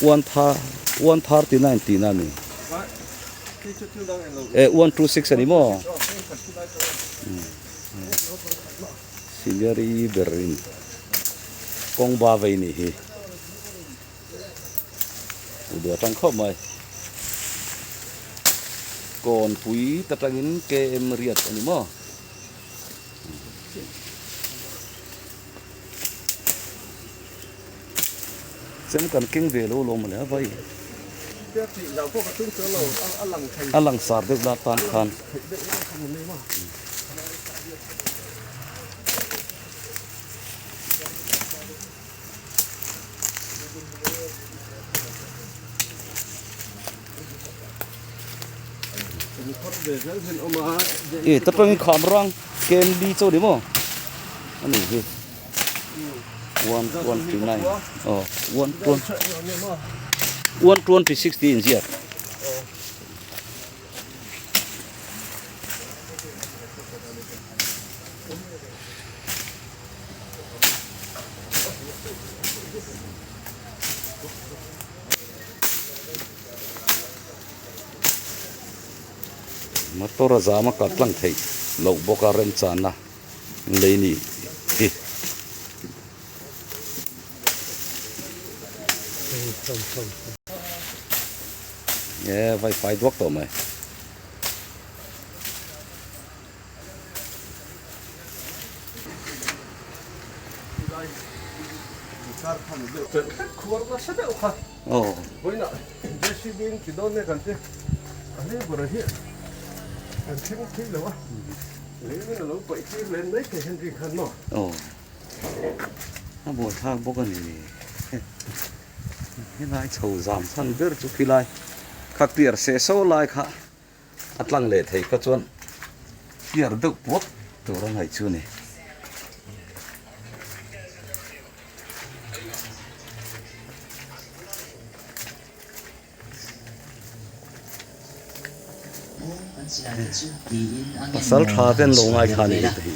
One tha 139 tihna a ni. E 126 a ni maw? Senior i ber in kawng ba vei nih hi. U duh atang khawp mai. Kawnpui ta tangin KM riat a ni maw? Chem kan keng ve lo lawm mawle a vai. A langsar deuh la tan khan. E ta tangin kham rang kem li chaw ni maw ani hi 129 oh 126 tih inziak. Motor a zam a kal tlang theih loh bawk a remchanna lei ni hi. E vai fai duak tawh mai. A buaithlak bawk a ni. Helai chho zam chhan ber chu khilai kha piar seh so lai kha. A tlang leh thei kha chuan piar deuh puat tur a ngaih chu a ni. Pasal tha te an lo ngai kha a ni hei te hi.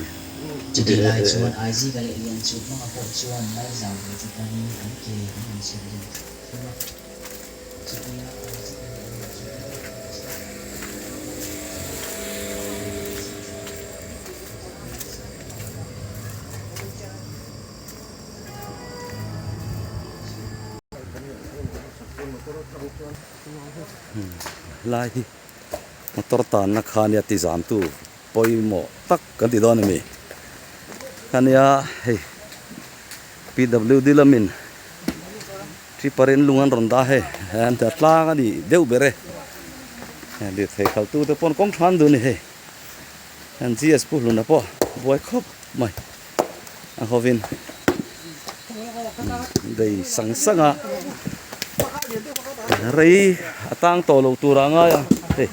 Lai hi motor tanna kha nia ti zamtu pawimawh tak kan ti dawn a ni. Ania hei PWD lamin. Creeper in lung an rawn dah hei an ti a tlang a ni deuh ber e lirthei khalh tu te pawn kawng tha an duh a ni hei an GS pu hluna pawh buai khawp mai a hovin bei sang sang a rei a tang tawh lo tur a ngai a hei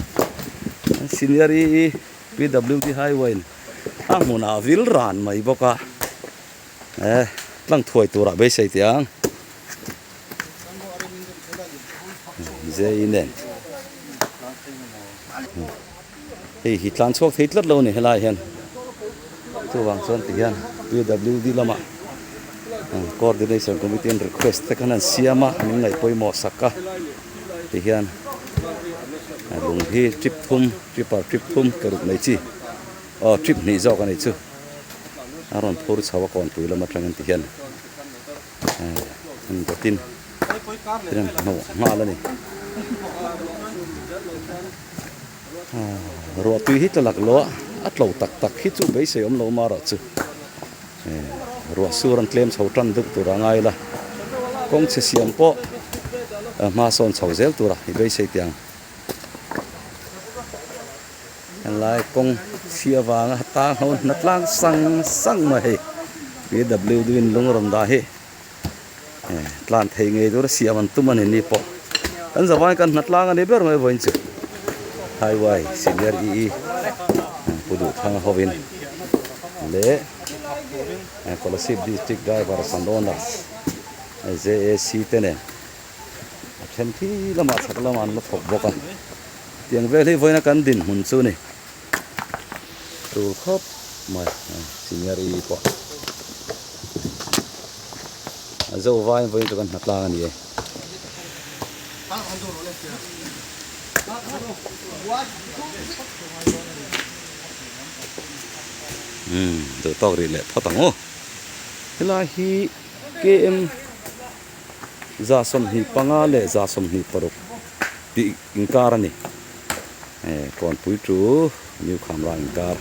an senior i PWD highway in a hmunah vil ran mai bawk a. E tlang thuai turah beisei teh ang. Zei nen. Hei hi tlan chhuak thei tlat lo a ni helai hian. Chuvang chuan ti hian PWD lamah coordination committee an request te khan an siam a min ngaih pawimawh sak a ti hian lung hi trip thum tripper trip thum ke ruk nei chi aw trip hnih zawk a nih chu. A rawn phur chho a kawnpui lam atangin ti hian an dawtin thil an hnawh nghal a ni. Ruah tui hi tla lak lo a, a tlo tak tak hi chu beisei awm lo marawh chu ruah sur an tlem chho tan deuh tur a ngai la, kawng chhe siam pawh hma sawn chho zel tura i beisei teh ang. Helai kawng chhia vanga tang ho hna tlang sang sang mai hei PWD in lung rawn dah hi tlan thei ngei tur a siam an tum a ni ni pawh kan zavai kan hna tlang a ni ber mai vawiin chu highway senior EE pu Duhthanga hovin leh Kolasib district driver Sandona JAC te nen a then khi lamah chhak lamah an la thawk bawk a. Tiang vel hi vawiina kan dinhmun chu ni tur khawp mai senior i pawh a zo vaiin vawiin chu kan hna tlang a ni e. Umm duh tawk rih leh phawt ang aw. Helai hi KM 25 leh 26 tih inkar a ni. Kawnpui chu New Khamra inkar.